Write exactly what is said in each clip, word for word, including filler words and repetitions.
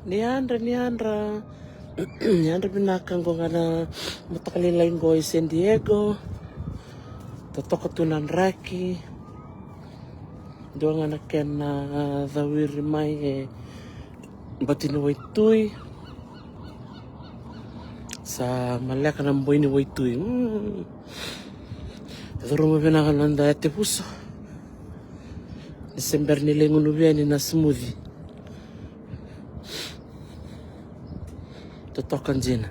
Ni yadra, ni yadra. Ni yadra vinaka qo ga na mataka lailai qo i San Diego. Totoka tu na draki. Dua ga na kena, ah, cawiri mai e bati ni waitui. Sa maleka na boi ni waitui. Mm. Curuma vinaka na noda yatevuso. Ni se bera ni lai gunuvi yani na smoothie. Totoka dina.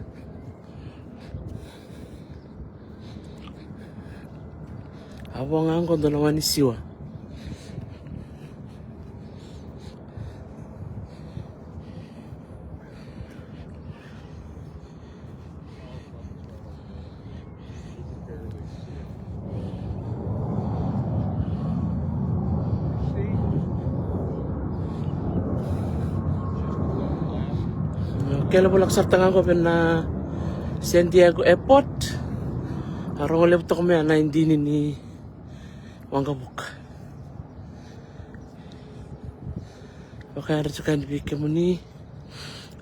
A vo ga qo dua na wani siwa. Kele volaka sara taga qo vei na San Diego Airport. A rogo levu toka mai na idini ni waqavuka. Vakayadra tiko yani vei kemuni.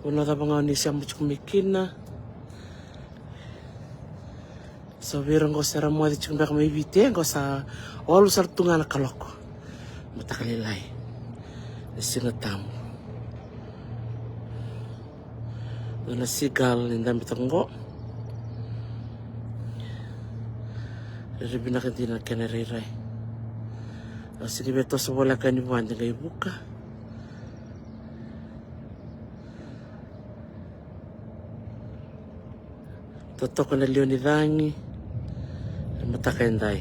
Vanua cava ga o ni sema tiko mai kina. So vei ira qo sa ra moce tiko beka mai Viti, e qo sa walu sara tu ga na kaloko. Mataka lailai. E Siga Tabu. Dua na seagull ni dabe toka qo. Rairai vinaka dina na kena rairai. Au sega ni via toso voleka yani vua de qai vuka. Totoka na liwa ni cagi. E mataka edai.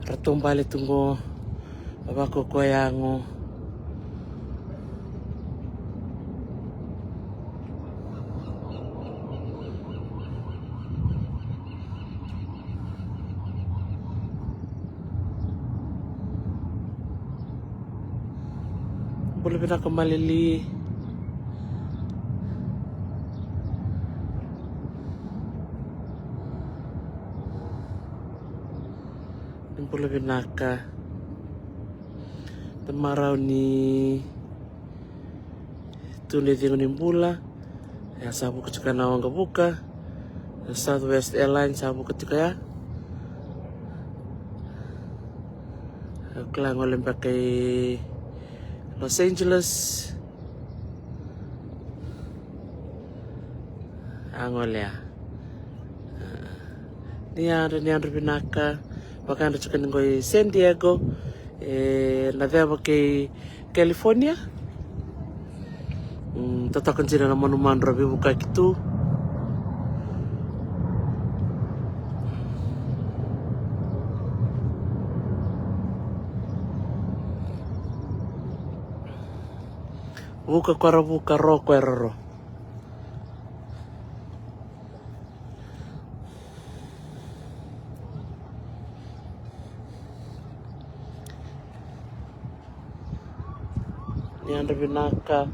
Ratou bale tu qo. Vakakoya qo. Bula vinaka Malili. Bula vinaka. Tamara ni tu ni cigo ni bula. Ia sa vuka tiko na waqavuka. Na Southwest Airlines sa vuka tiko ya. Au kila gole beka i Los Angeles. A gole ya. Ni yadra, ni yadra vinaka. Vakayadra tiko ni qo i San Diego. E na ceva kei California. Mm, totoka dina na manumanu ra veivukaki tu. Vuka ko ra vuka, ro ko ra ro. Ni yadra vinaka.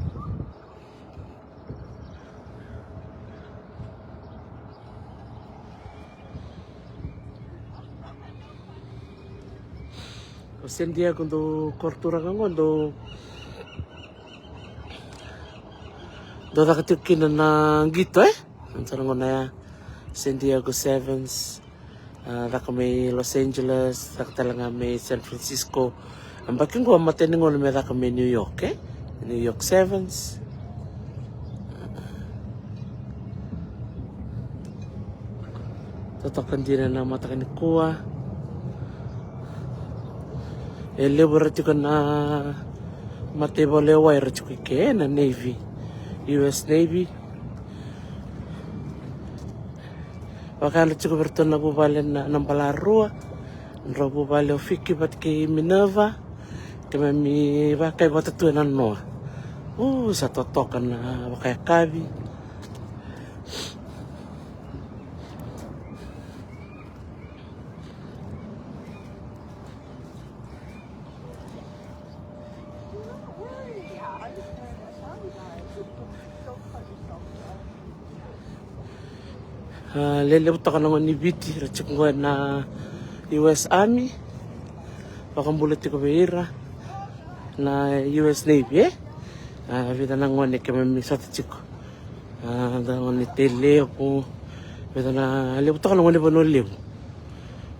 O San Diego dou koro turaga qo dou dou caka tiko kina na qito, e? Sa na gona ya San Diego Sevens. A, caka mai Los Angeles, caka tale ga mai San Francisco. A baki qo a matai ni gauna me caka mai New York, e? New York Sevens. Totoka dina na mataka nikua. E levu era tiko na mataivalu e wai era tiko i ke, na Navy, U S Navy. Vakayadra tiko vei iratou na vuvale na, na Balarua. Drau vuvale o Fiki vata kei Minerva. Keimami vakai vata tu ena noa. U, sa totoka na vakayakavi. A, lelevu toka na gone ni Viti ra tiko qo ena U S Army. Vakabula tiko vei ira. Na U S Navy, e? A, vica na gone keimami sota tiko. A, da gone tei levu. Vica na levu toka na gone vanua levu.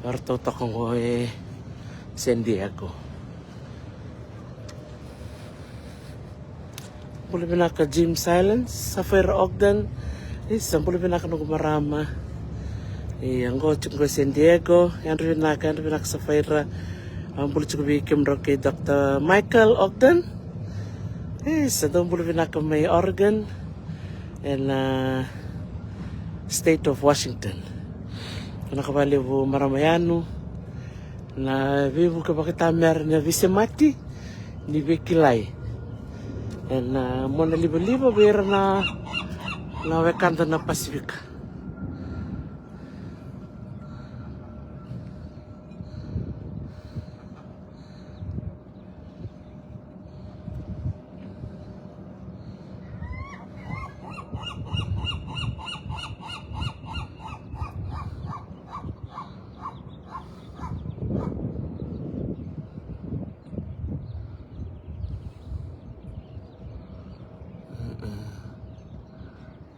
Eratou toka qo e San Diego. Bula vinaka Jim Silence, Safaira Ogden. Isa, bula vinaka noqu marama. Ia, qo tiko qo e San Diego. Yadra vinaka, yadra vinaka Safaira. A, bula tiko vei kemudrau kei Doctor Michael Ogden. Isa, dou bula vinaka mai Oregon ena State of Washington. Vinaka vakalevu marama Yanu. Na veivuke vakaitamera na veisemati ni veikilai ena, a, monalivaliva vei ira na, na wekada na Pasifika.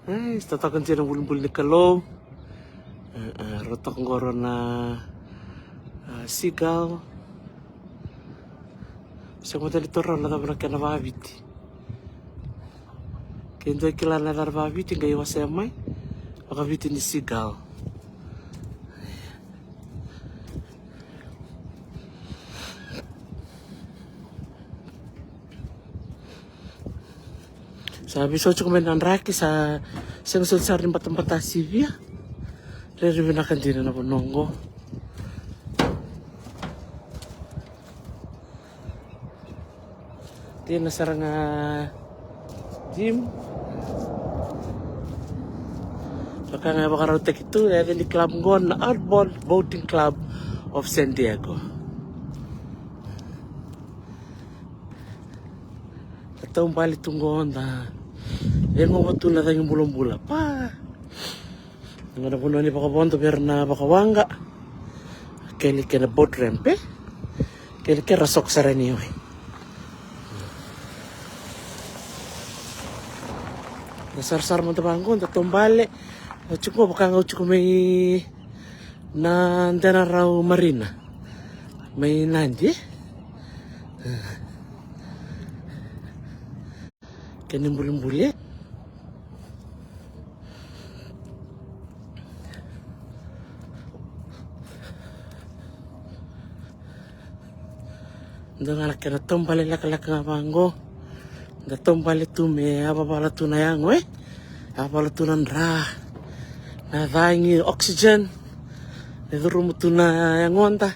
E, sa toka dina na bulibuli ni Kalou. E, e, rau toka qo rau na, a, seagull. Sega mada ni taura na cava na kena vakaviti. Ke dua e kila na yacana vakaviti qai wasea mai. Vakaviti ni seagull. Sa veisau tiko mai na draki, sa sega soti sara ni batabata sivia. Rairai vinaka dina na vanua oqo. Dina sara ga Jim. Vaka ga e vakarautaki tu, e yaca ni club qo na Outboard Boating Club of San Diego. Da taubale tu qo da vegova tu na cagi bulabula. Pa. Qo na vanua ni vakavodo vei ira na vakawaqa. Kele ke na boat ramp, e? Kele ke ra soko sara ni wai. Da sarasara mada vaqo, da taubale. Au tiko vaka ga au tiko mai na Denarau Marina. Mai Nadi, e? Kena ibulibuli, e? Dua ga na kena taubale lekaleka ga vaqo. Da taubale tu me yavavala tu na yago, e? Yavavala tu na dra, na cagi, oxygen. Me curuma tu na yagoda.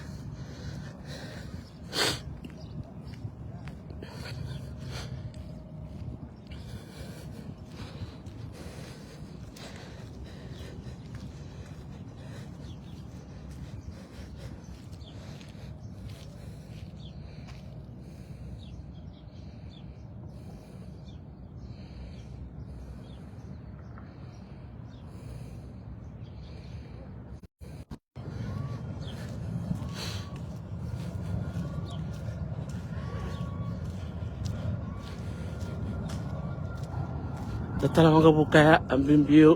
Da tala waqavuka ya, a bibiu.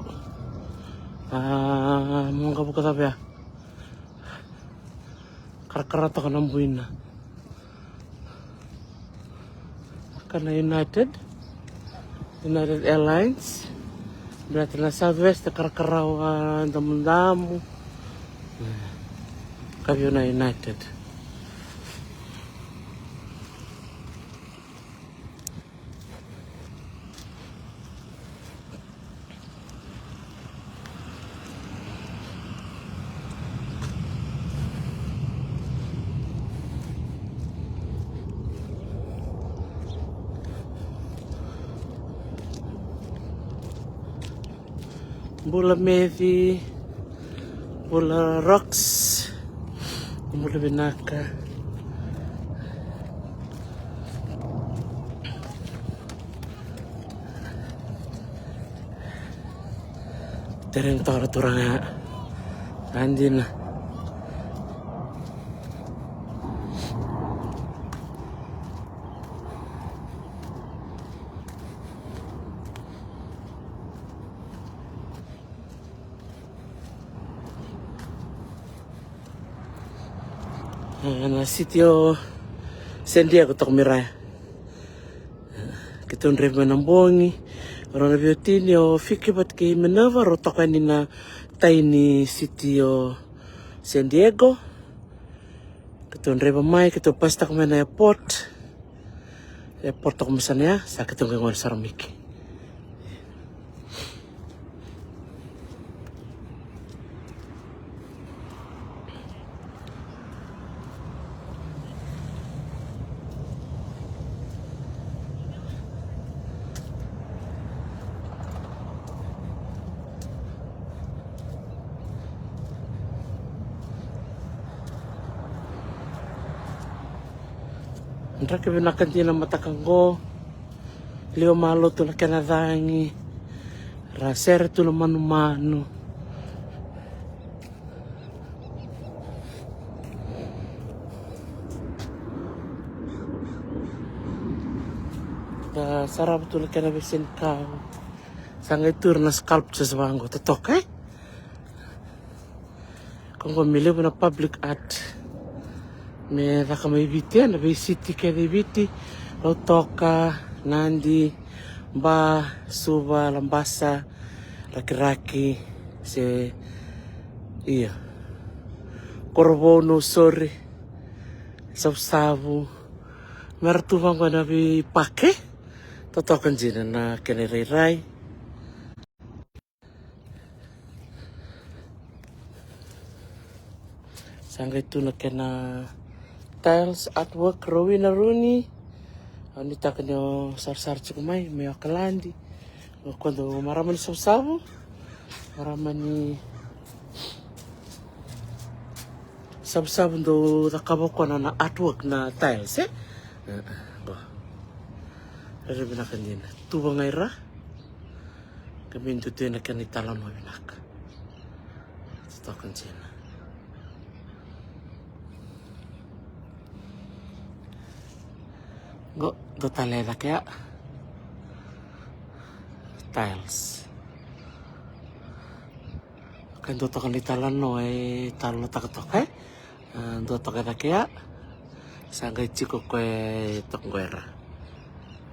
A, waqavuka cava ya? Karakara toka na buina. Ka na United, United Airlines. Baleta na Southwest e karakarawa damudamu. Ka vei au na United. Bula Meci, bula Rocks, bula vinaka. Tereni toka na turaga ya. Sa dina. Na siti o San Diego toka mai ra. Keitou draiva mai na bogi. Rau na veiwatini o Fiki vata kei Minerva rau toka yani na tai ni siti o San Diego. Keitou draiva mai, keitou pasitaka mai na airport. Airport toka mai sana ya, sa keitou qai gole sara mai ke. Draki vinaka dina mataka qo. Liwa malo tu na kena cagi. Ra sere tu na manumanu. Da sarava tu na kena veisenikau. Sa qai tu ira na sculptures vaqo totoka, e? Ko qo me levu na public art me caka mai Viti, e, na veisiti kece i Viti. Lautoka, Nadi, Ba, Suva, Labasa, Rakiraki, se, ia, Korovou, Nausori, Savusavu. Me ra tu vaqo na veipake. Totoka dina na kena irairai. Sa qai tu na kena tiles artwork, Rowena Rooney. Au nuitaka ni o sarasara tiko mai, mai Okaladi. O koya dau marama ni Savusavu. Marama ni Savusavu dau cakava o koya na artwork na tiles, e? E, e, qo. Rairai vinaka dina. Tuva ga i ra. Ka me dutu ena kena italanoa vinaka. Totoka dina. Qo, dua tale e cake ya. Tiles. Ka dua toka na italanoa e talanoataka toka, e? A, dua toka e cake ya. Sa qai tiko koya e toka qo e ra.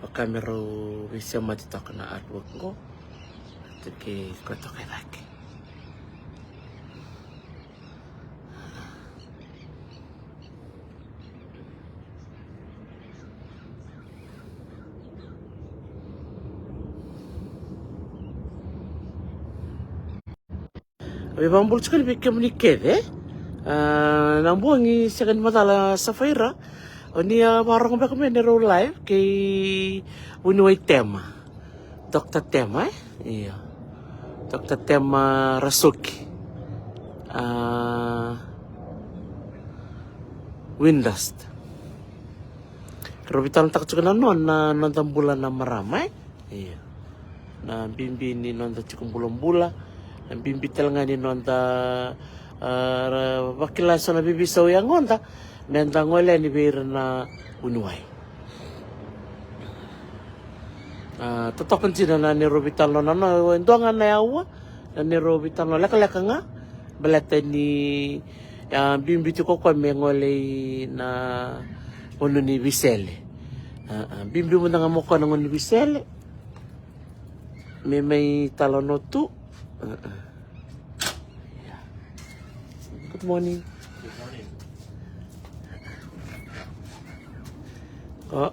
Vaka me rau veisemati toka na artwork qo. Tiko koya toka e cake. Au vakabula tiko yani vei kemuni kece. A, na bogi sega ni macala Safaira. O ni a vakarogo beka mai na rau live kei vuniwai Tema. Doctor Tema, e? Io. Doctor Tema Rasoki. A, Windust. Rau veitalanoataka tiko na nona, na noda bula na marama, e? Io. Na bibi ni noda tiko bulabula, na bibi tale ga ni noda, a, ra, vakila eso na veiveisau e yagoda, meda gole yani vei ira na vuniwai. A, totoka dina na neirau veitalanoa, na, e dua ga na aua, na neirau veitalanoa lekaleka ga, baleta ni, a, bibi tiko o koya me gole ina gauna ni veisele. A, a, bibi mada ga mai o koya na gauna ni veisele. Me mai talanoa tu. A, a. Good morning. O.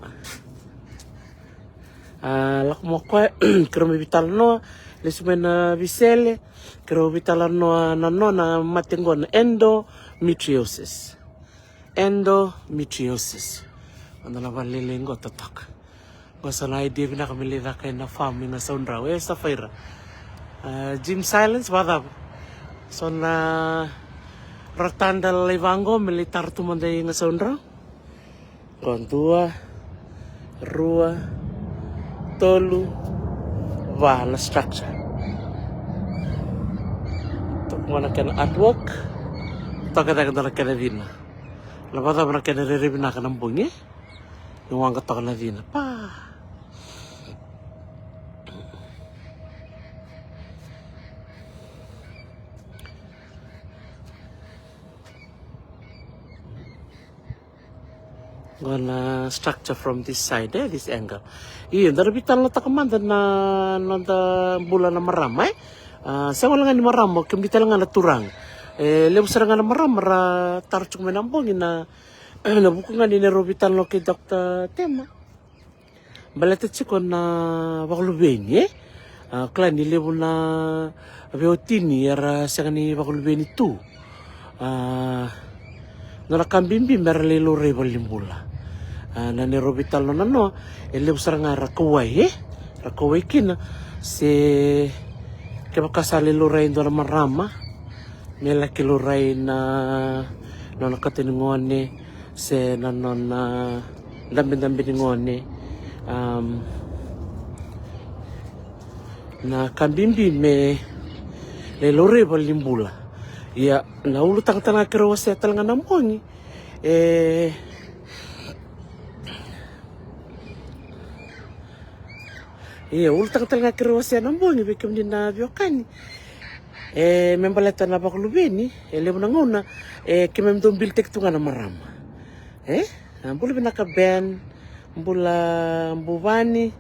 A, lako mai o koya, keirau mai veitalanoa, lesu mai na veisele, keirau veitalanoa na nona mate qo na endometriosis. Endometriosis. Mada na valele qo totoka. Qo sa na idea vinaka me lai caka ena farm i Gasaudrau, e Safaira. A, Jim Silence, vakacava? So na ratada lalai vaqo me lai tara tu mada i Gasaudrau. Qo dua, rua, tolu, va na structure. Toka qo na kena artwork. Toka cake dua na kena cina. Na vakacava na kena rairai vinaka na bogi, e? Ni waqa toka na cina. Pa. Gonna structure from this side, eh, this angle. Io, da na veitalanoataka mada na noda bula na marama, eh. Ah, sega wale ga ni marama, kemuni tale ga na turaga. E levu sara ga na marama ra taro tiko mai na bogi na, na vuku ga ni neirau veitalanoa kei Doctor Tema. Baleta tiko na vakaluveni, eh? Ah, kila ni levu na veiwatini era sega ni vakaluveni tu. Ah, nona ka bibi mera lai laurai valenibula. Ah, na neirau veitalanoa na noa, e levu sara ga era kauwai, eh? Era kauwai kina, se kevaka sa lai laurai e dua na marama, me laki laurai na nona kata ni gone, se na nona dabedabe ni gone. Am, na ka bibi me lai laurai valenibula. Ia, na ulutaga tale ga keirau wasea tale ga na bogi. E, ia, ulutaga tale ga keirau wasea na bogi vei kemuni na veiwekani. E, me baleta na vakaluveni, e levu na gauna, e, keimami dau bilitaki tu ga na marama. E, a, bula vinaka Ben, bula Buvani,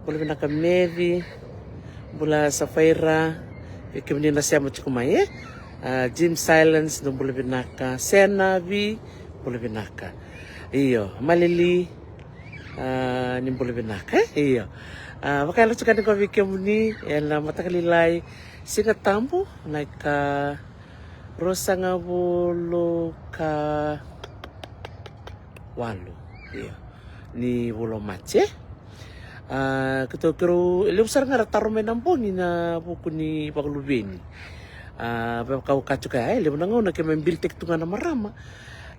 bula vinaka Mary, bula Safaira, vei kemuni na sema tiko mai, e. A, Jim Silence, dou bula vinaka, Sena, Vi, bula vinaka. Io, Malili, a, ni bula vinaka, e? Io. A, vakayalo tiko yani qo vei kemuni, ena mataka lailai, Siga Tabu, na ika ruasagavulu ka walu. Io. Ni vula o Maji, e? A, keitou keirau, e levu sara ga ra taro mai na bogi na vuku ni vakaluveni. A, vaka au kaya tiko ya, e levu na gauna keimami bilitaki tu ga na marama.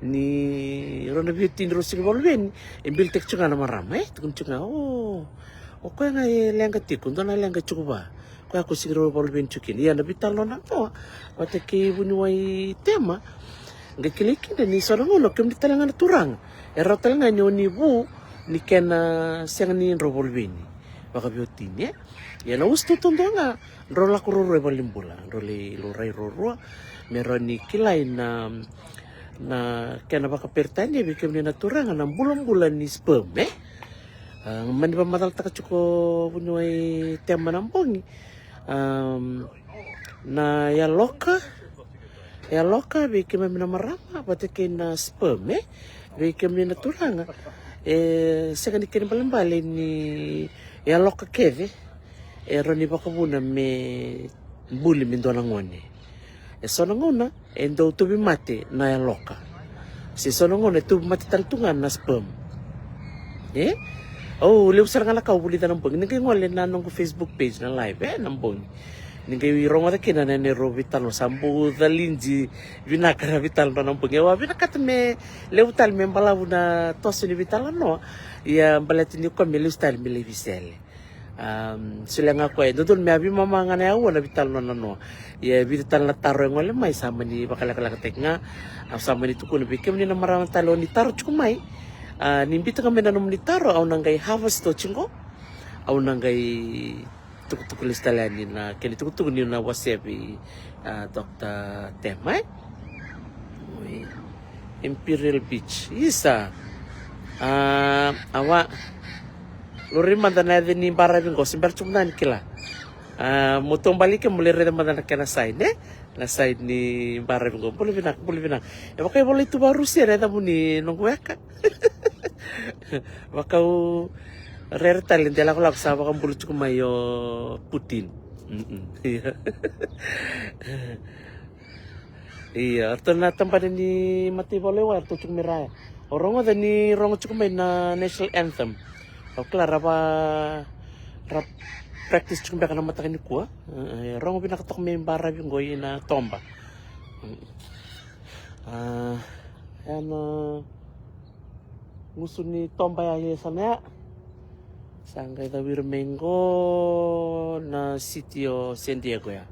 Ni rau na veiwatini rau sega ni vakaluveni, e bilitaki tiko ga na marama, e? Tukuni tiko ga, o, o koya ga e leqa tiko, dua na leqa tiko va. Koya ko sega ni rau vakaluveni tiko kina. Ia na veitalanoa na noa vata kei vuniwai Tema. Qai kilai kina ni so na gauna kemuni tale ga na turaga, e rawa tale ga ni o ni vu ni kena sega ni drau vakaluveni vakaveiwatini, e. Ia na usutu taudua ga, drau lako ruarua i valenibula, drau lai laurai ruarua, me rawa ni kilai na, na kena vakaperitania vei kemuni na turaga na bulabula ni sperm, e. A, mani vakamacalataka tiko vuniwai Tema na bogi. Am, na yaloka, yaloka vei keimami na marama vata kei na sperm, e, vei kemuni na turaga. E sega ni kena ibalebale ni yaloka kece e rawa ni vakavuna me buli me dua na gone. E so na gauna e dau tauvimate na yaloka. Se so na gauna e tauvimate tale tu ga na sperm. E? Au levu sara ga na ka au vulica na bogi. Ni qai gole na noqu Facebook page na live, e, na bogi. Ni qai rogoca kina na neirau veitalanoa, sa bau calidi vinaka na veitalanoa na bogi. Au a vinakata me levu tale me balavu na toso ni veitalanoa. Ia baleta ni o koya me lesu tale me lai veisele. Am, solia ga o koya, e dodonu me a veimama ga na aua na veitalanoa na noa. Ia e vica tale na taro e gole mai, sa mani vakalekalekataki ga. Au sa mani tukuna vei kemuni na marama tale o ni taro tiko mai. A, ni biuta ga mai na nomuni taro, au na qai harvest oti qo. Au na qai tukutuku lesu tale yani na kena itukutuku niu na wasea vei, a, Doctor Tema, e? Oi. Imperial Beach. Isa. A, awa. Laurai mada na yaca ni baravi qo, se bera tiko mada ni kila. A, mo taubale ke mo lai raica mada na kena sign, e? Na sign ni baravi qo. Bula vinaka, bula vinaka. E vaka e volai tu vakarusia na yacamuni noqu weka. Vaka au rere tale de lakolako sa vakabula tiko mai o Putin. Mm-mm. Ia, ratou na tabana ni mataivalu e wa, ratou tiko mai ra. O rogoca ni rogo tiko mai na national anthem. Au kila ra va, ra practice tiko beka na mataka nikua. E, e, rogo vinaka toka mai baravi qo i na toba. Mm. A, e na gusu ni toba ya, ia sa na ya. Sa qai cawiri mai qo na city o San Diego ya.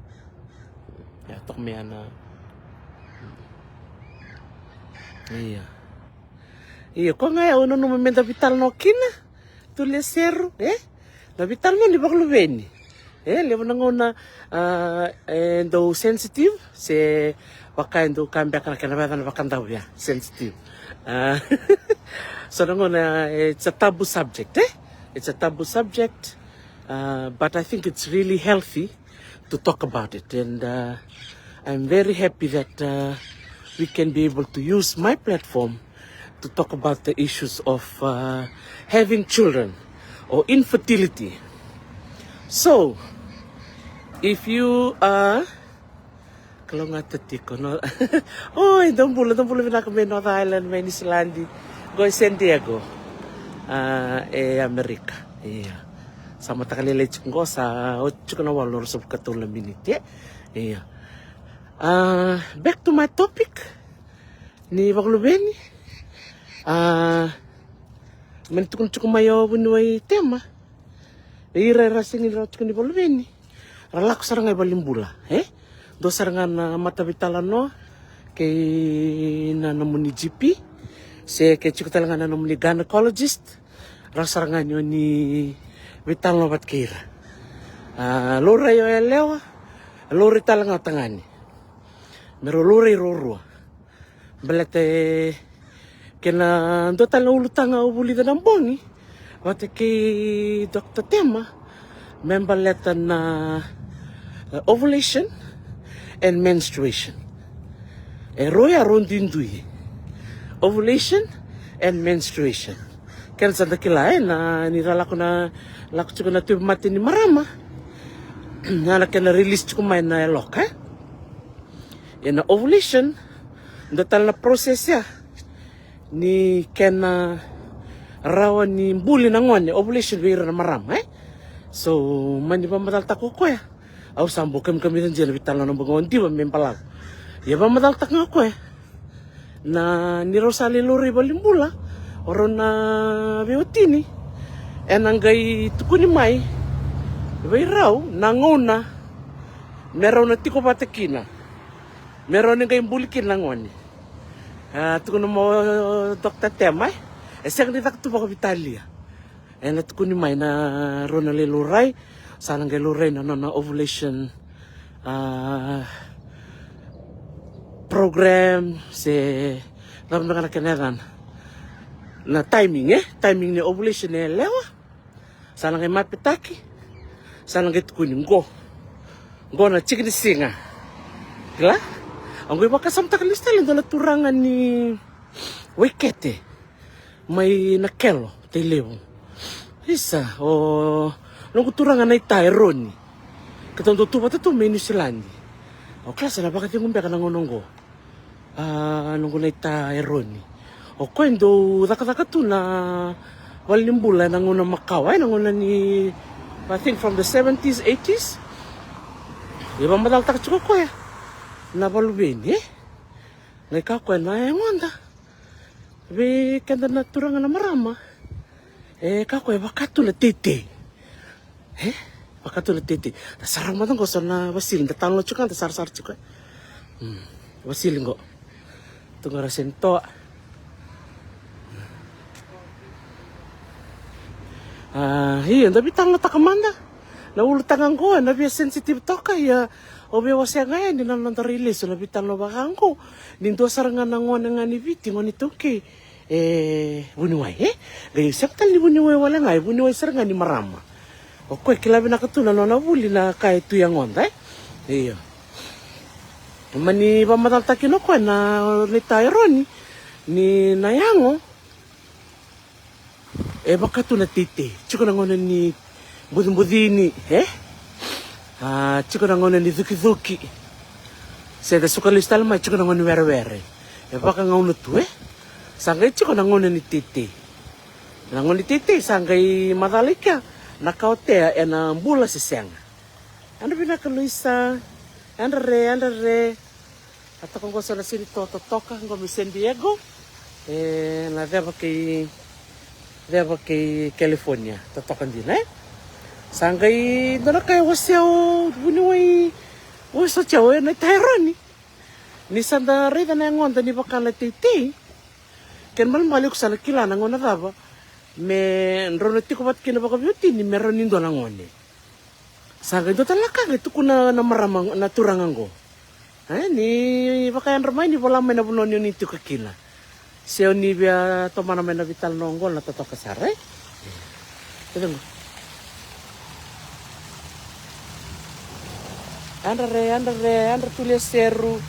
Ya toka mai ya na. Ia. Ia, ko ga ya au nanuma me da veitalanoa kina. Tuleseru, e? Na veitalanoa ni vakaluveni. E, levu na gauna, a, e dau sensitive, se Vaka e dau kaya beka na kena vayacana vakadau ya, sensitive. Uh, so na gauna, it's a taboo subject, eh? It's a taboo subject, uh, but I think it's really healthy to talk about it, and uh, I'm very happy that uh, we can be able to use my platform to talk about the issues of uh, having children or infertility. So, if you are Kalougata tiko no. Oi, dou bula, dou bula vinaka mai North Island, mai Niusiladi. Qo e San Diego, a, e Amerika. Ia, sa mataka lailai tiko qo, sa oti tiko na walu na ruasagavulu ka tolu na miniti, e. Ia. A, back to my topic. Ni vakaluveni. A, mani tukuna tiko mai o vuniwai Tema. E ira era sega ni rawa tiko ni vakaluveni, ra lako sara ga i valenibula, e? Dua sara ga na mataveitalanoa kei na nomuni G P, se ke tiko tale ga na nomuni gynecologist, rawa sara ga ni o ni veitalanoa vata kei ira. A, laurai o yalewa, laurai tale ga o tagane. Me rau laurai ruarua. Baleta e kena dua tale na ulutaga au vulica na bogi vata kei Doctor Tema, me baleta na, e, ovulation and menstruation. E rua ya rau duidui. Ovulation and menstruation. Kena sa da kila, e, na ni ra lako na, lako tiko na tauvimate ni marama, na, na kena release tiko mai na yaloka, e? Ia na ovulation, dua tale na process ya ni kena rawa ni buli na gone, ovulation vei ira na marama, e? So, mani vakamacalataka o koya. Au sa bau kamikamica dina na veitalanoa, bau ga o diva me balavu. Ia vakamacalataka ga o koya. Na ni rau sa lai laurai valenibula o rau na veiwatini, ena qai tukuni mai vei rau na gauna me rau na tiko vata kina, me rau na qai buli kina na gone. A, tukuna mai o Doctor Tema, e, e sega ni caka tu vakaveitalia. Ena tukuni mai na rau na lai laurai, sa na qai laurai na nona ovulation, a, program, se cava beka na kena yacana. Na timing, e? Timing ni ovulation e yalewa. Sa na qai mapetaki, sa na qai tukuni qo. Qo na tiki ni siga. Kila? Au qai vakasamataka lesu tale e dua na turaga ni Waikete. Mai Nakelo, Tailevu. Isa, o noqu turaga na ita Eroni. Keitou dau tu vata tu mai Niusiladi. Au kila sa na vakacegu beka na gauna oqo. A, noqu na ita Eroni. O koya e dau cakacaka tu na valenibula ena gauna makawa, ena gauna ni, I think from the seventies, eighties. E vakamacalataka tiko o koya na vakaluveni, e? Qai kaya o koya na yagoda vei keda na turaga na marama. E kaya o koya e vaka tu na teitei. E? Vaka tu na teitei. Da sarava mada qo so na vasili, da talanoa tiko, da sarasara tiko. Mm. Vasili qo. Tu ga ra seni toa. A, ia, da veitalanoataka mada na ulutaga qo, ena via sensitive toka, ia au via wasea ga yani na noda rai lesu na veitalanoa vaka qo. Ni dua sara ga na gone ga ni Viti, gone iTaukei, e vuniwai, e? Qai sega tale ni vuniwai wale ga, e vuniwai sara ga ni marama. O koya e kila vinaka tu na nona vuli na ka e tu yagoda, e? Io. Mani vakamacalataka kina o koya na, na ita Eroni, ni na yago e vaka tu na teitei. Tiko na gauna ni bucibucini, e? A, tiko na gauna ni cukicuki. Se da suka lesu tale mai, tiko na gauna ni werewere. E vakagauna tu, e? Sa qai tiko na gauna ni teitei. Na gauna ni teitei sa qai macala i kea na ka o tea ena bula se sega. Yadra vinaka Luisa. Yadra re, yadra re. A toka qo so na seni totoka qo mai San Diego. E na ceva kei, ceva kei California. Totoka dina, e? Sa qai dua na ka e wasea o vuniwai, wasea o ena ita Eroni. Ni sa da raica na yagoda ni vaka na teitei. Kena ibalebale iko sa na kila na gauna cava me drau na tiko vata kina vakaveiwatini me rawa ni dua na gone. Sa qai dua tale na ka qai tukuna na marama, na turaga qo. E, ni vakayadra mai ni vola mai na vanua ni oni tiko kina. Se oni via tomana mai na veitalanoa oqo na totoka sara, e? Kece qo. Yadra Re, yadra Re, yadra Tuliaseru,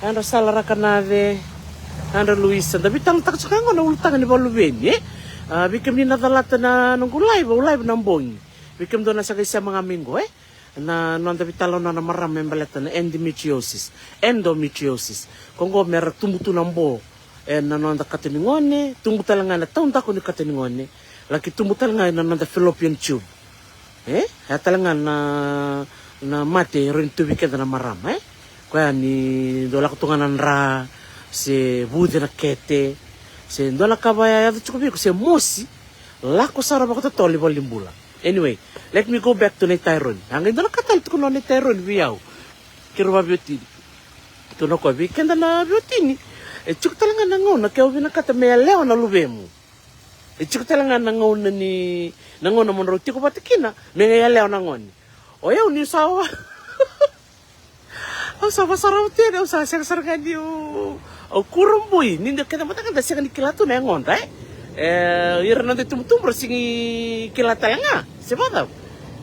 yadra Sala Rakanace, yadra Luisa. Da veitalanoataka tiko ga qo na ulutaga ni vakaluveni, e? A, vei kemuni na calata na noqu live, au live na bogi. Vei kemudou na sa qai sema ga mai qo, e? Na noda veitalanoa na marama me baleta na endometriosis. Endometriosis. Ko qo me ra tubu tu na bo ena noda kato ni gone, tubu tale ga ena taudaku ni kato ni gone, laki tubu tale ga ena noda fallopian tube. E? E a tale ga na, na mate e rawa ni tauvi keda na marama, e? Koya ni dau lako tu ga na dra, se vuce na kete, se dua na ka vaya yaco tiko vei iko, se mosi, lako sara vakatotolo i valenibula. Anyway, let me go back to Nei Taironi. A qai dua na ka tale tukuna o Nei Taironi vei au. Keirau vaveiwatini. Tukuna o koya vei keda na veiwatini. E tiko tale ga na gauna ke o vinakata me yalewa na luvemu. E tiko tale ga na gauna ni, na gauna mo drau tiko vata kina, me qai yalewa na gone. O yau niu sa Au sa vasarava tu yani, au sa sega sara ga niu, au kurabui ni da kece mada ga da sega ni kila tu na yagoda, e? E, ira na noda itubutubu ra sega ni kila tale ga, se vakacava?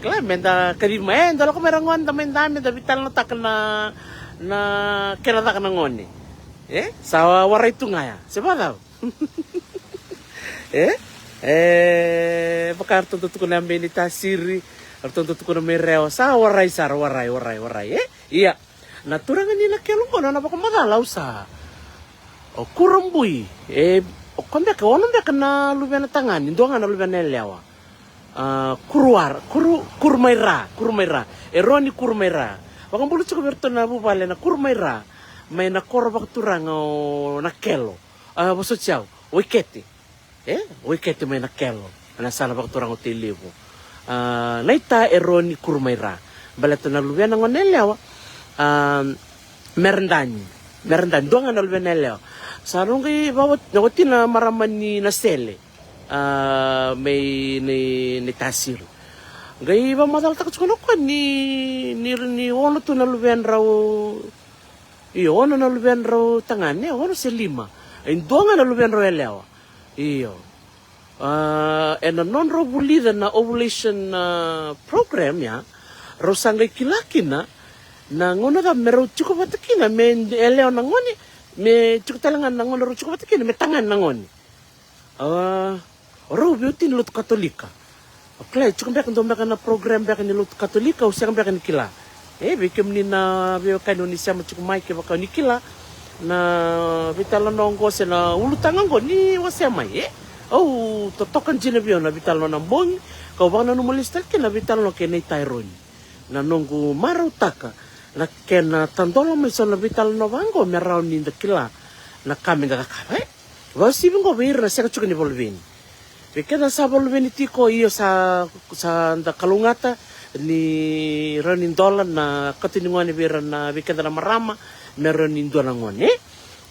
Kila me da kacivi mai, e, da lako mai ra gone, da mai da me da veitalanoataka na, na kena caka na gone. E, sa warai tu ga ya, se vakacava? E? E, vaka ratou dau tukuna mai Nei Tasiri, ratou dau tukuna mai Rewa, sa warai sara, warai, warai, warai, e? Ia, na turaga ni Nakelo qo, na nona vakamacala au sa, o kurabui, e, o koya beka, ono beka na luvena tagane, dua ga na luvena yalewa. A, Kuruara, Kuru, Kurumaira, Kurumaira. E Roni Kurumaira. Vakabula tiko vei iratou na vuvale na Kurumaira. Mai na koro vakaturaga o Nakelo. A, vosoti au, Waikete. E, Waikete mai Nakelo. Na yasana vakaturaga o Tailevu. A, naita e Roni Kurumaira. Baleta na luvena gone yalewa. A, Meredani. Meredani, dua ga na luvena yalewa. Sa rau qai vawat-, na wati na marama ni Nasele. A, mai Nei, Nei Tasiri. Qai vakamacalataka tiko na koya ni, ni, ni ono tu na luvedrau. Io, ono na luvedrau tagane, ono se lima. E dua ga na luvedrau yalewa. Io. A, ena nodrau vulica na ovulation, a, program ya, rau sa qai kila kina na gauna cava me rau tiko vata kina me yalewa na gone, me tiko tale ga na gauna rau tiko vata kina me tagane na gone. A, o rau veiwatini lotu Katolika. O kila, e tiko beka, dua beka na program beka ni lotu Katolika, au sega beka ni kila. E, vei kemuni na veiwekani oni sema tiko mai, kevaka oni kila na veitalanoa oqo se na ulutaga oqo, ni wasea mai, e? Au totoka dina vei au na veitalanoa na bogi, kau vakananuma lesu tale kina na veitalanoa kei Nei Taironi. Na noqu marautaka na kena tadola mai so na veitalanoa vaqo me rawa ni da kila na ka me da cakava, e? Vakauasivi qo vei ira na sega tiko ni vakaluveni. Vei keda sa vakaluveni tiko, io, sa, sa da kalougata ni rawa ni dola na kato ni gone vei ira na, vei keda na marama, me rawa ni dua na gone.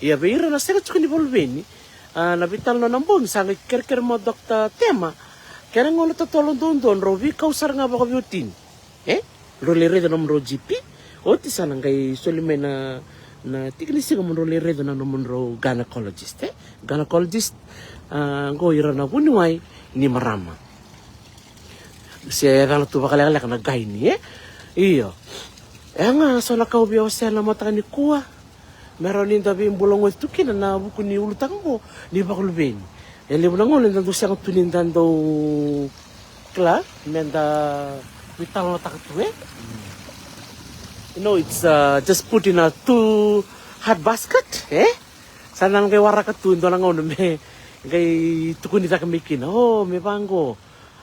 Ia vei ira na sega tiko ni vakaluveni, a, na veitalanoa na bogi sa qai kerekere mai o Dokta Tema. Kena gauna totolo duadua drau veikau sara ga vakaveiwatini. E? Drau lai raica nomudrau G P. Oti sa na qai soli mai na, na tiki ni siga mo drau lai raica na nomudrau gynecologist, e? Gynecologist, a, qo ira na vuniwai ni marama. Se yacana tu vakalekaleka na gynae, e? Io. E ga so na ka au via wasea na mataka nikua. Me rawa ni da veibulagoci tu kina na vuku ni ulutaga oqo ni vakaluveni. E levu na gauna da dau sega tu ni da dau kila me da veitalanoataka tu, e? You know, it's, uh, just put in a two hard basket, e? Sa na qai waraka tu e dua na gauna me qai tukuni cake mai kina. O, me vaqo.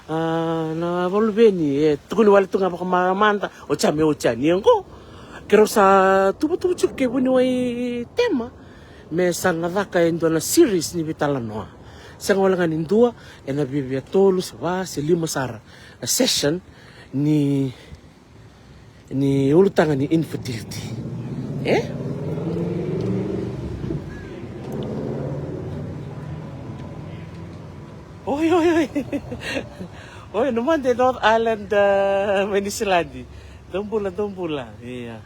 A, na vakaluveni, e tukuni wale tu ga vakamamada, oti ya me oti yani, ia qo. Keirau sa tuvatuva tiko kei vuniwai Tema me sa na caka e dua na series ni veitalanoa. Sega wale ga ni dua, ena viavia tolu se va se lima sara na session ni ni ulutaga ni infertility. E? Oi, oi, oi. Oi, no Monday, North Island, uh, mai Niusiladi. Dou bula, dou bula. Ia.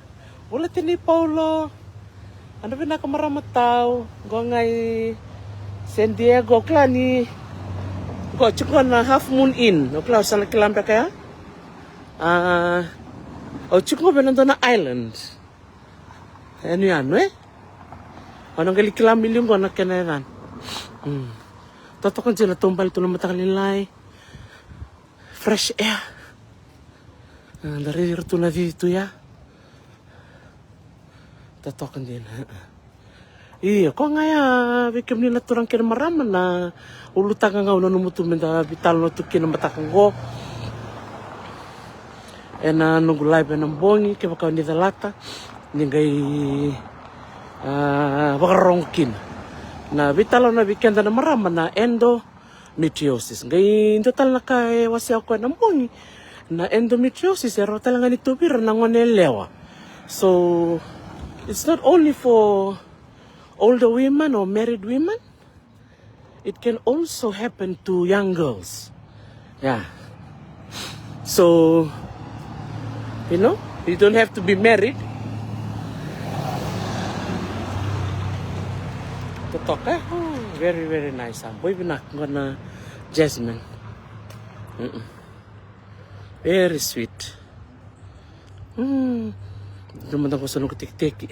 Bula Tini Paulo. Yadra vinaka marama tau, qo ga i San Diego, o kila ni qo tiko na Half Moon Inn, o kila o sa na kila beka ya. A, o tiko qo vei na dua na island. Yanuyanu e, o na qai kila mai liu qo na kena yacana. Mm. Totoka dina, taubale tu na mataka lailai. Fresh air. A, da raici ira tu na cici tu ya. Totoka dina. Io, ko ga ya vei kemuni na turaga kei na marama na ulutaga ga au nanuma tu me da veitalanoa tu kina mataka qo. Ena noqu live ena bogi, kevaka o ni calata, ni qai, a, vakarorogo kina. Na veitalanoa vei keda na marama na endo metriosis. Qai dua tale na ka e wasea o koya na bogi, na endometriosis e rawa tale ga ni tauvi ira na gone yalewa. So it's not only for older women or married women, it can also happen to young girls. Yeah. So, you know, you don't have to be married. Totoka, oh, very, very nice. A, boi vinaka qo na jasmine. Mm-mm. Very sweet. Mm. Dua mada qo sa noqu tekiteki.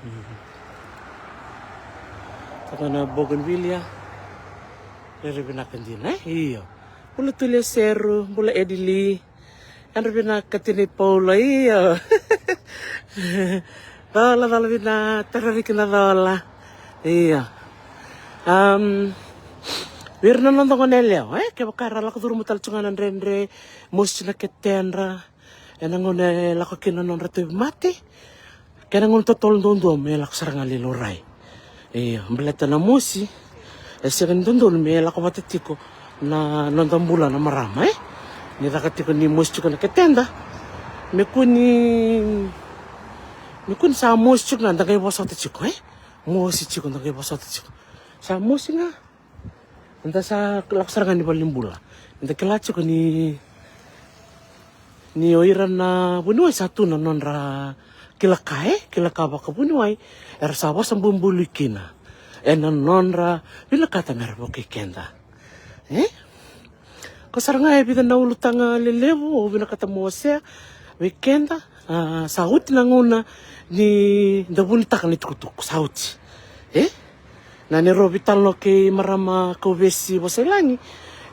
Mm. Toka na bougainvillea. Very vinaka dina, e? Io. Bula Tulia Seru, bula Edili. Yadra vinaka Tini Paula, io. Cola, cola vina, tara riki na cola. Io. Am, vei ira na noda gone yalewa, e? Kevaka era lako curuma tale tu ga na dredre, mosi na ketedra. Ena gauna e lako kina na nodra tauvimate. Kena gauna totolo duadua me lako sara ga lai laurai. Io, baleta na mosi e sega ni dodonu me lako vata tiko na noda bula na marama, e? Ni caka tiko ni mosi tiko na keteda. Me kua ni, me kua ni sa mosi tiko ga da qai vosota tiko, e? Mosi tiko da qai vosota tiko. Sa mosi ga. Da sa lako sara ga ni valenibula. Da kila tiko ni, ni o ira na vuniwai sa tu na nodra kila ka, e? Kila ka vakavuniwai era sa vosa bubului kina. Ena nodra vinakata mera vukei keda. E? Ko sara ga e vica na ulutaga lelevu au vinakata mo wasea vei keda. A, sa oti na gauna ni da vunitaka na itukutuku, sa oti. E? Na neirau veitalanoa kei marama Kauvesi Vosailagi,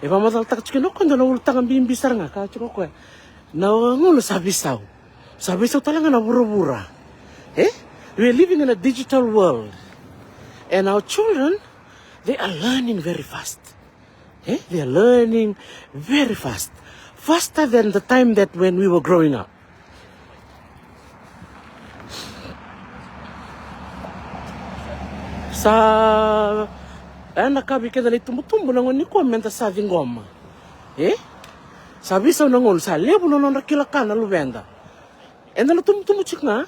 e vakamacalataka tiko kina o koya dua na ulutaga bibi sara ga, kaya tiko o koya. Na gauna sa veisau. Sa veisau tale ga na vuravura. E? We are living in a digital world. And our children, they are learning very fast. Eh, they are learning very fast, faster than the time that when we were growing up. Sa ena ka vei keda na itubutubu na gauna nikua meda sa ciqoma. Eh? Sa veisau na gauna, sa levu na nodra kila ka na luveda. Eda na tubutubu tiko ga.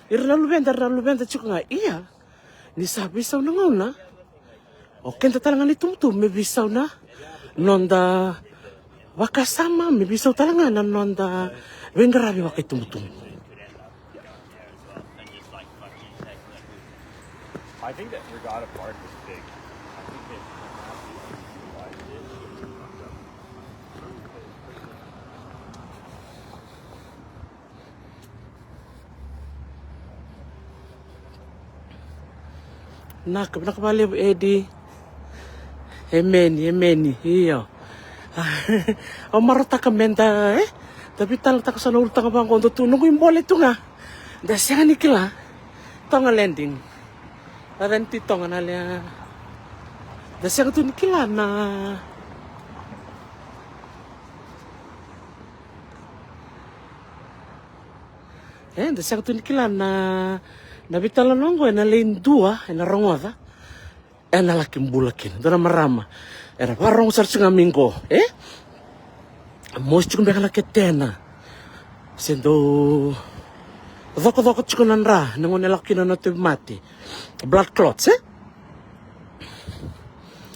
Ira na luveda, ira na luveda tiko ga. Ia, ni sa veisau na gauna, o keda tale ga na itubutubu me veisau na noda vakasama, me veisau tale ga na noda veiqaravi vakaitubutubu. I think that Regatta Park is big. I think they Vinaka, vinaka vakalevu Edi. Emeni, emeni, io. Au marautaka meda, e? Da veitalanoataka so na ulutaga vaqo, dou tu noqu ibole tu ga. Da sega ni kila. Toga Landing. Vacani tu i Toga na lea. Da sega tu ni kila na E, da sega tu ni kila na, na veitalanoa oqo ena lai dua, ena rogoca, ena laki bula kina. Dua na marama era vakarogo sara tiko ga mai qo, e? Mosi tiko beka na ketena. Se dau cokocoko tiko na dra, na gauna e lako kina na tauvimate. Blood clots, e?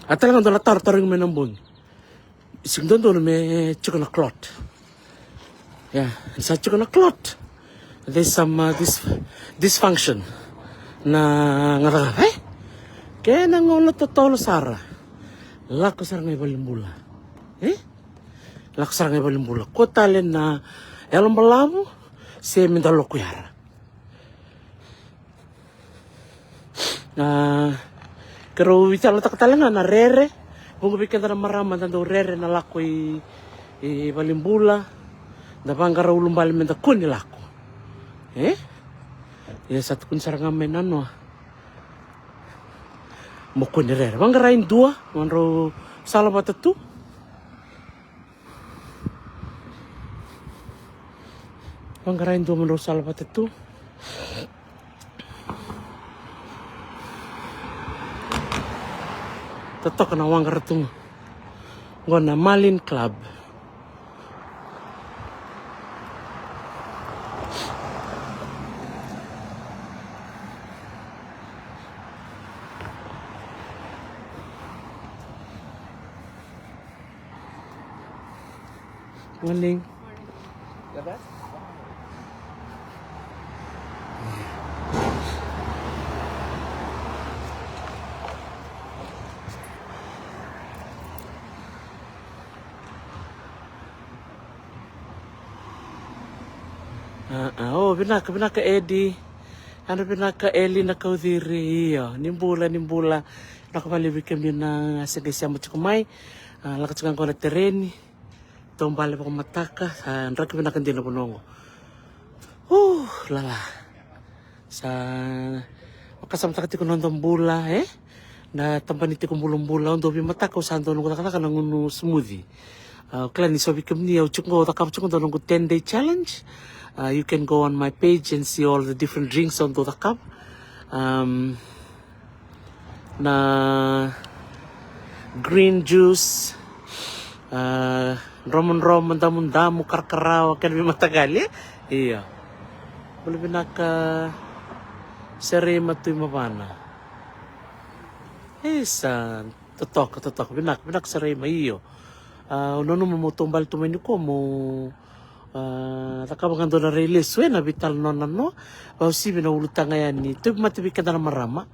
A tale ga dua na taro tarogi mai na bogi. Sega ni dodonu me tiko na clot. Ia, ni sa tiko na clot, There's some uh, dis dysfunction na gacagaca e. Kena gauna totolo sara, lako sara ga i valenibula e. Lako sara ga i valenibula, ko tale na yalo balavu se me da loko yara. A, keirau veitalanoataka tale ga na rere. Vuqa vei keda na marama da dau rere na lako i, i valenibula. Da vaqara ulubale me da kua ni lako e. Ia sa tukuni sara ga mai na noa mo kua ni rere. Vaqara e dua mo drau sala vata tu. Vaqara e dua mo drau sala vata tu. Totoka na waqara tu ga. Qo na Marlin Club. Morning. A, a, o, vinaka, vinaka Edi. Yadra vinaka Eli na Kauciri, io, ni bula, ni bula. Vinaka vakalevu vei kemuni na se qai sema tiko mai. A, lako tiko ga qo na tereni. Taubale vakamataka, sa draki vinaka dina na vanua qo. U, lala. Sa vakasamataka tiko na noda bula e. Na tabani tiko bulabula, au dau veimataka au sa dau noqu cakacaka na gunu smoothie. A, au kila ni so vei kemuni au tiko qo, au cakava tiko qo dau noqu ten day challenge. A, you can go on my page and see all the different drinks au dau cakava. Um, na green juice, a, dromodromo, damudamu, karakarawa, kena veimataqali. Ia. Bula vinaka Serei Matui Mavana. Isa, totoka, totoka. Vinaka, vinaka Serei ma io. A, au nanuma mo taubale tu mai nikua mo A, cakava ga dua na rai lesu ena veitalanoa na noa. Vakauasivi na ulutaga yani, tauvimate vei keda na marama.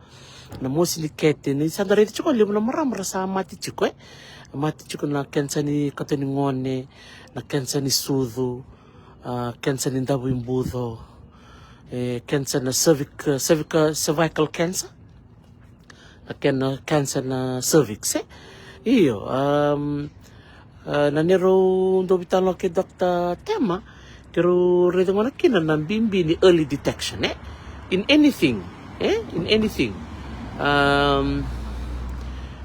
Na mosi ni kete, ni sa da raica tiko levu na marama ra sa mate tiko e. Mate tiko na kensa ni kato ni gone, na kensa ni sucu, a, kensa ni davuibuco, e, kensa na cervic, cervical, cervical cancer. Na kena cancer na cervix e. Io, um, a, na neirau dau veitalanoa kei Doctor Tema, keirau raica gona kina na bibi ni early detection e. In anything e, in anything. Um,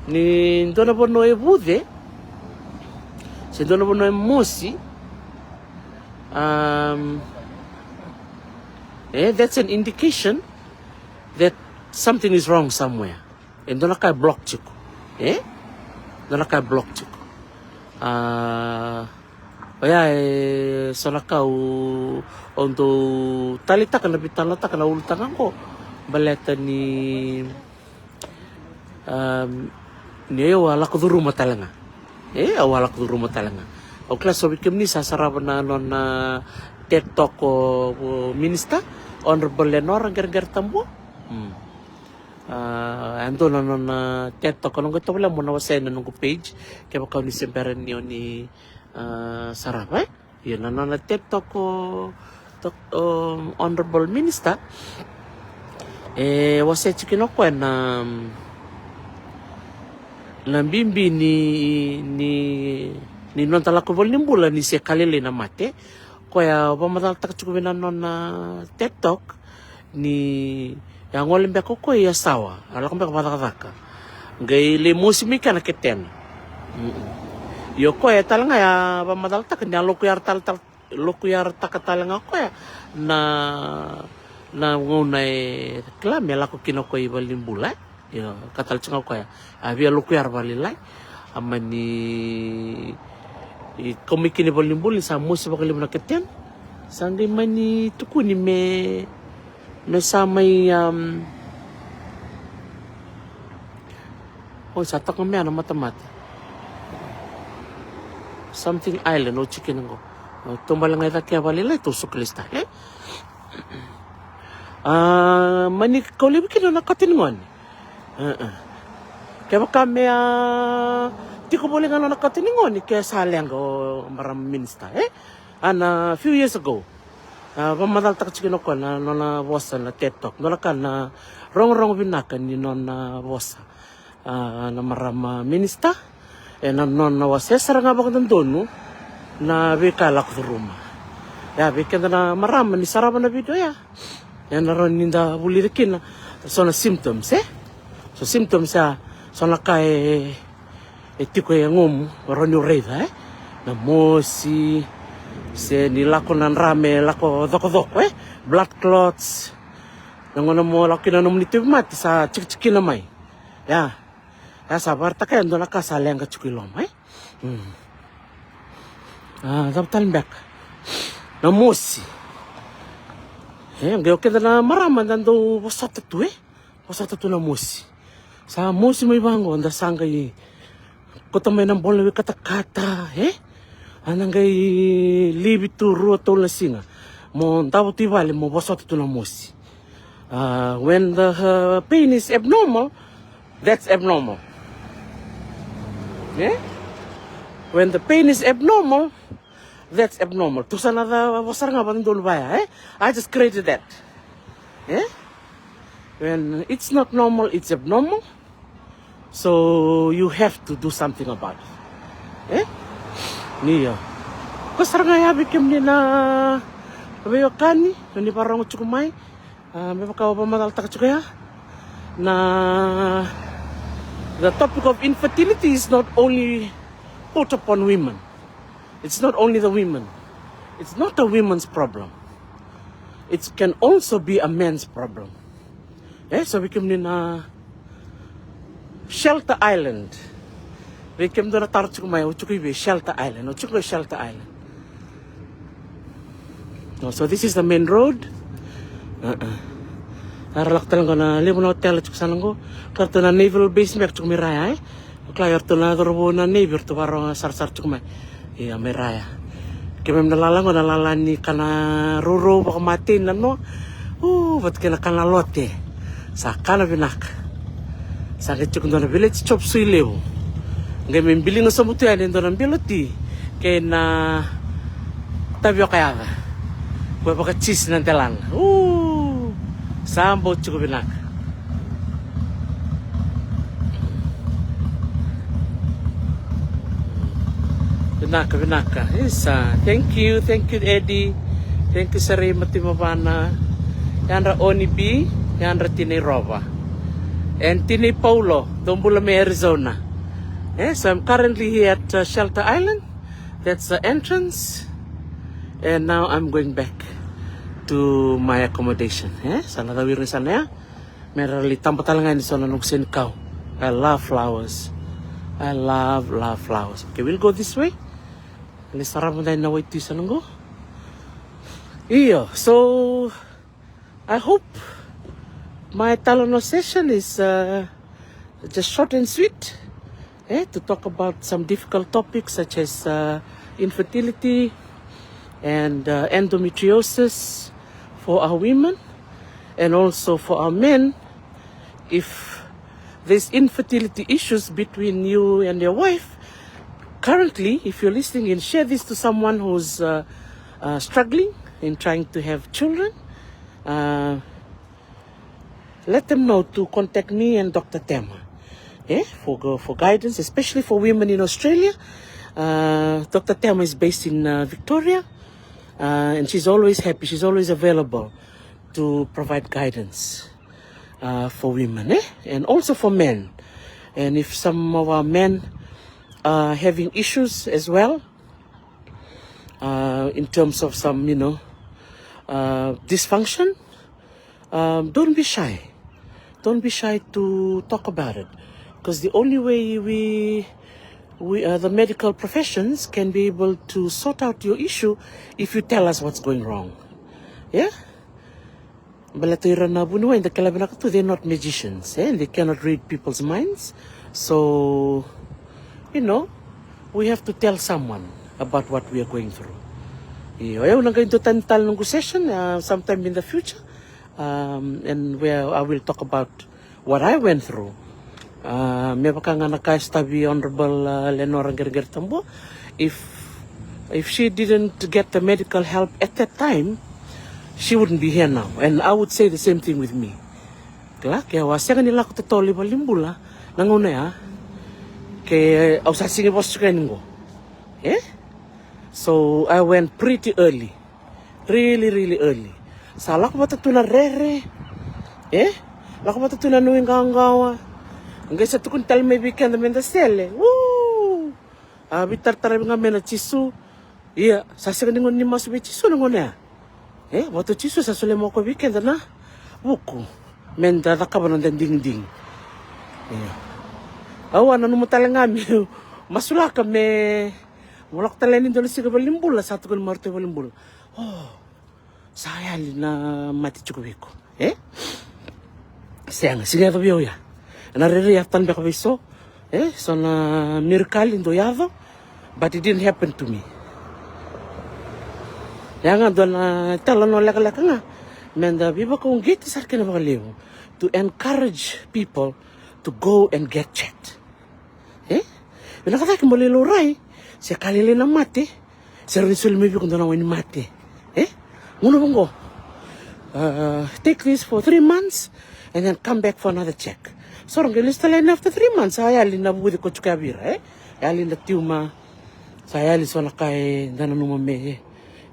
ni dua na vanua e vuce se dua na vanua e mosi, um, e, that's an indication that something is wrong somewhere. E dua na ka e block tiko e, dua na ka e block tiko. A, oya e so na ka au, au dau taleitaka na veitalanoataka na ulutaga qo. Baleta ni, um, ni au a lako curuma tale ga e, au a lako curuma tale ga. Au kila so vei kemuni sa sarava na nona TED Talk o, o Minister Honorable Lenora Qereqere Tabua. Mm. A, e dua na nona TED Talk, au na qai tovolea mo na wasea ena noqu page kevaka o ni se bera ni o ni, a, sarava e. Io, na nona TED Talk o, o Honorable Minister, e wasea tiko kina o koya na, na bibi ni, ni, ni noda lako voli ni bula ni se ka lailai na mate. Koya vakamacalataka tiko vei na nona TED Talk ni a gole beka o koya i Yasawa, a lako beka vakacakacaka, qai lai mosi mai kea na ketena. Mm-mm. Io koya tale ga a vakamacalataka ni a lokuyarataka tale, lokuyarataka tale ga o koya na, na gauna e kila me lako kina o koya i valenibula e. Io, ka tale tiko ga o koya. A via lokuyara vakalailai. A mani, i kau mai kina i valenibula ni sa mosi vakalevu na ketena. Sa qai mani tukuni me, me sa mai, um, oi, sa toka mai na matamata. Something Island, o tiko kina qo. Tou bale ga i cake vakalailai, tou sukilista e. A, mani kau laivi kina na kato ni gone. Kevaka me a tiko voli ga na nona kato ni gone, ke sa leqa o marama minista, e? A, na few years ago, a vakamacalataka tiko kina o koya na nona vosa na TED Talk. Dua na ka na rogorogo vinaka ni nona vosa, a, na marama minista, ena nona wasea sara ga vakadodonu na veika e lako curuma. Ia, vei keda na marama ni sarava na video ya, ena rawa ni da vulica kina so na symptoms, e? So symptoms ya, so na ka e, e tiko e yagomu, rawa ni o raica, e? Na mosi, se ni lako na dra me lako cokocoko, e? Blood clots. Na gauna mo lako kina na nomuni tauvimate sa tikitiki kina mai. Ia. Ia, sa vakaraitaka e dua na ka sa leqa tiko i loma, e? Mm. A, cava tale beka? Na mosi. E, qai o keda na marama da dau vosota tu, e? Vosota tu na mosi. Sa mosi mai vaqo, da sa qai kauta mai na bola veikatakata, e? A, da qai livi tu rua tolu na siga mo davo tu i vale mo vosota tu na mosi. A, when the, uh, pain is abnormal, that's abnormal. E? When the pain is abnormal, that's abnormal. Tu sa na ca vosara ga vakadodonu vaya, e? I just created that. E? When it's not normal, it's abnormal. So you have to do something about it. E? Ni ya. Ko sara ga ya vei kemuni na veiwekani, ni vakarogo tiko mai. A, me vaka au vakamacalataka tiko ya, na, the topic of infertility is not only put upon women. It's not only the women. It's not a women's problem. It can also be a man's problem. E, so vei kemuni na Shelter Island. Vei kemudou na taro tiko mai, o tiko i vei? Shelter Island, o tiko i Shelter Island. Oh, so this is the main road. Era lako tale qo na levu na hotel tiko sana qo. Kila ratou na naval base beka tiko mai Raia, e? Kila eratou na cauravou na Navy eratou vakarogo sarasara tiko mai. Ia, mai Raia. Keimami na lala qo na lala ni kana rourou vakamatei na noa. U, vata kei na kana lote. Sa kana vinaka. Sa qai tiko dua na village chop suey levu. Qai mai biliga sobu tu yani e dua na bilo ti kei na tavioka yaca. Ko e vakatisi na delana. U, sa bau tiko vinaka. Vinaka, vinaka. Isa, thank you, thank you, Eddie. Thank you, Sarei Matimavana. Yadra Oni B, yadra Tinei Rova. And Tinei Paulo, dou bula mai Arizona. Eh, so I'm currently here at, uh, Shelter Island. That's the entrance. And now I'm going back to my accommodation. Eh, sa na cau ira ni sana ya. Me ra lai taba tale ga yani so na noqu senikau. I love flowers. I love, love flowers. Okay, we'll go this way. Lai sarava mada na waitui sa na qo. Io, so I hope my talanoa session is, uh, just short and sweet, eh, to talk about some difficult topics such as, uh, infertility and, uh, endometriosis for our women and also for our men. If there's infertility issues between you and your wife, currently, if you're listening in, share this to someone who's, uh, uh, struggling in trying to have children. Uh, let them know to contact me and Doctor Tema, eh, for gu-, for guidance, especially for women in Australia. Uh, Doctor Tema is based in, uh, Victoria, uh, and she's always happy, she's always available to provide guidance, uh, for women, eh, and also for men. And if some of our men are having issues as well, uh, in terms of some, you know, uh, dysfunction, um, don't be shy. Don't be shy to talk about it, because the only way we, we, uh, the medical professions can be able to sort out your issue if you tell us what's going wrong. Yeah? Baleta ira na vuniwai, da kila vinaka tu, they're not magicians, eh? They cannot read people's minds. So, you know, we have to tell someone about what we are going through. Io, au na qai dua tani tale noqu session, uh, sometime in the future, um, and where I will talk about what I went through. Uh, me vaka ga na ka e sotavi Honorable, uh, Lenora Qereqere Tabua, if, if she didn't get the medical help at that time, she wouldn't be here now. And I would say the same thing with me. Kila, ke au a sega ni lako totolo i valenibula na gauna ya, ke au sa sega ni vosa tiko yani qo. E? So I went pretty early. Really, really early. Sa lako vata tu na rere. E? Lako vata tu na nuiqawaqawa. Qai sa tukuni tale mai vei keda me da sele. Woo! A veitarataravi ga mai na Jisu. Ia, sa sega ni gauna ni masu vei Jisu na gauna ya. E, vata o Jisu sa solia mai o koya vei keda na vuku me da cakava na noda digidigi. Ia. Au a nanuma tale ga meu masulaka me, meu lako tale yani dua na siga valenibula, sa tukuni mai o ratou i valenibula. O, sa yali na mate tiko vei iko. E? Sega, sega ni yaco vei au ya. Na rere ya tani beka vei so. E, so na miracle dau yaco, but it didn't happen to me. Ya ga dua na italanoa lekaleka ga me da veivakauqeti sara kina vakalevu, to encourage people to go and get checked. E? Vinaka cake mo lai laurai se ka lailai na mate, se rawa ni soli mai vei iko dua na wainimate. E? Gauna vaqo, uh, take this for three months and then come back for another check. So ra qai lesu tale yani after three months, a yali na vuci ko tiko ya vei ira, e? Yali na tiuma. Sa yali so na ka eda nanuma me,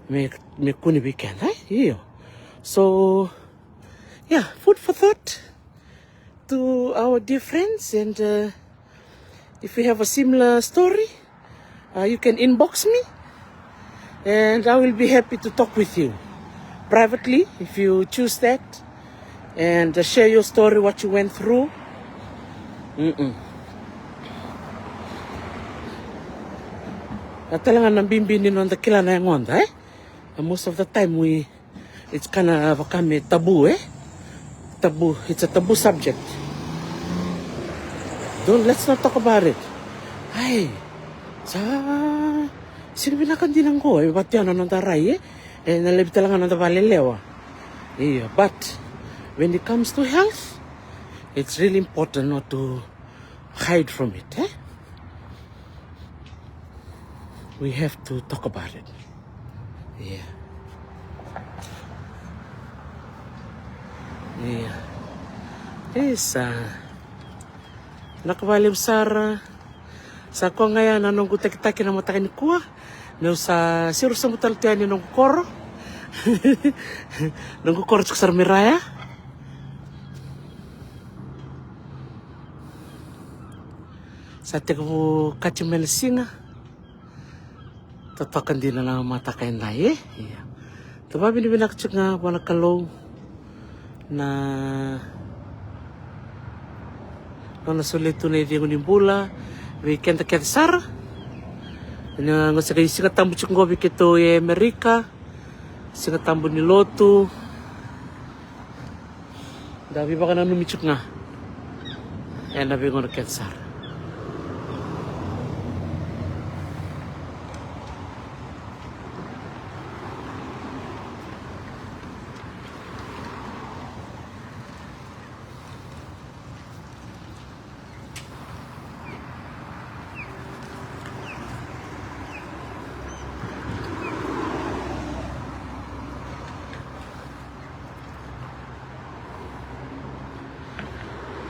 me, me kune vei keda, e? Io. So, yeah, food for thought to our dear friends, and, uh, if you have a similar story, uh, you can inbox me, and I will be happy to talk with you privately if you choose that, and, uh, share your story, what you went through. Mm-mm. Na tale ga na bibi ni noda kila na yagoda, e? And most of the time we, it's kinda vaka me taboo, e? Taboo, it's a taboo subject. Don't, let's not talk about it. Ai, sa sega ni vinaka dina qo, e vaka ya na noda rai, e? E na levu tale ga na noda valelewa. Io, but when it comes to health, it's really important not to hide from it, e? We have to talk about it. Io. Io. Isa. Vinaka vakalevu sara. Sa koya ga ya na noqu takitaki na mataka nikua. Meu sa siro sobu tale tu yani noqu koro. Noqu koro tiko sara mai ra ya. Sa tekivu kati mai na siga. Totoka dina na mataka edai, e? Ia. Tou vakavinavinaka tiko ga vua na Kalou na nona solia tu na icegu ni bula vei keda kece sara. Ena qai se qai Siga Tabu tiko qo vei keitou e Amerika. Siga Tabu ni lotu. Da veivakananumi tiko ga ena veigauna kece sara.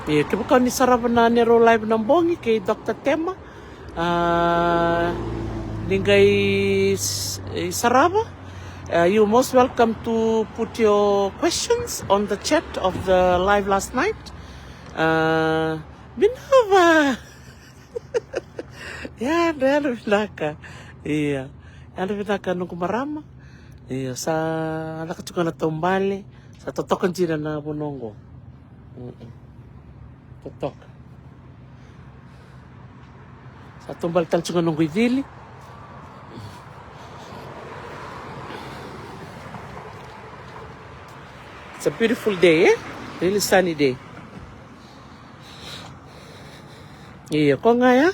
Ia, kevaka ni sarava na neirau live na bogi kei Doctor Tema, a, ni qai s-, e, sarava. Uh, you're most welcome to put your questions on the chat of the live last night. Uh, Minerva! Yadra, yadra vinaka. Ia. Yadra vinaka noqu marama. Ia, sa caka tiko na taubale. Sa totoka dina na vanua qo. Mm-mm. Totoka. Sa taubale tale tiko noqu icili. It's a beautiful day, eh? Really sunny day. Ia, ko ga ya.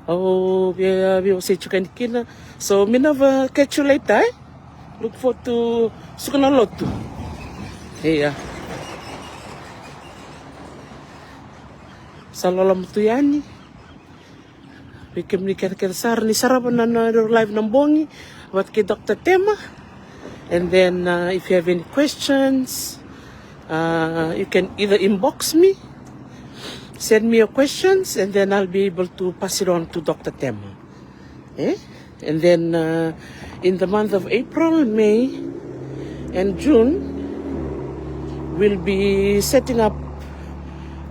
Au via, via wasei tiko yani kina. So, Minerva, catch you later, eh? Look forward to suka na lotu. Ia. Sa loloma tu yani. Vei kemuni kece kece sara ni sarava na nodaru live na bogi vata kei Doctor Tema. And then, uh, if you have any questions, uh, you can either inbox me, send me your questions, and then I'll be able to pass it on to Doctor Tema. Eh? And then, uh, in the month of April, May, and June, we'll be setting up,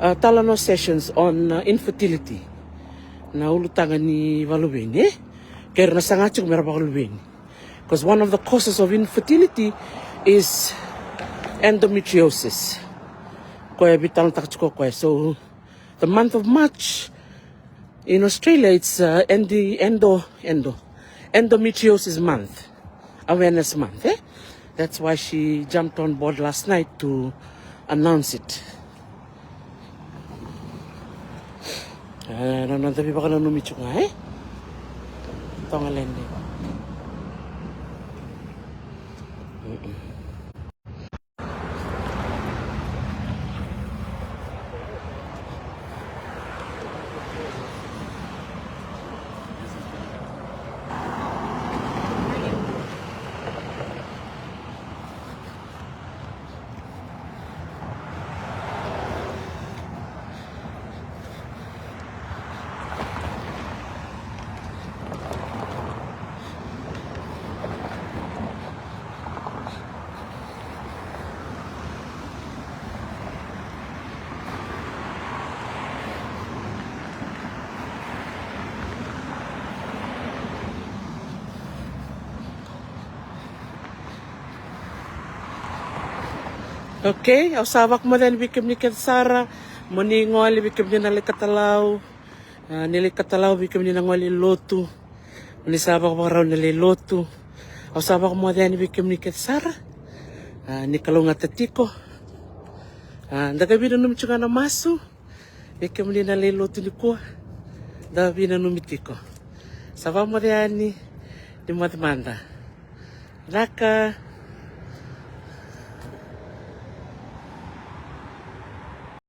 uh, talanoa sessions on, uh, infertility. Na ulutaga ni vakaluveni, eh? Kei ira na saga tiko me ra vakaluveni. Because one of the causes of infertility is endometriosis. Koya e veitalanoataka tiko o koya. So, the month of March in Australia, it's, uh, endo, endo, endo, endometriosis month, awareness month, eh? That's why she jumped on board last night to announce it. E, na noda veivakananumi tiko ga, eh? Toga lede. Mm-mm. Okay, au sa vakamoce yani vei kemuni kece sara. Mo ni gole vei kemuni na lai katalau. A, ni lai katalau vei kemuni na gole i lotu. Ni sa vakavakarau na lai lotu. Au sa vakamoce yani vei kemuni kece sara. A, ni kalougata tiko. A, da qai veinanumi tiko ga na masu. Vei kemuni na lai lotu nikua, da veinanumi tiko. Sa vakamoce yani, ni moce mada. Caka.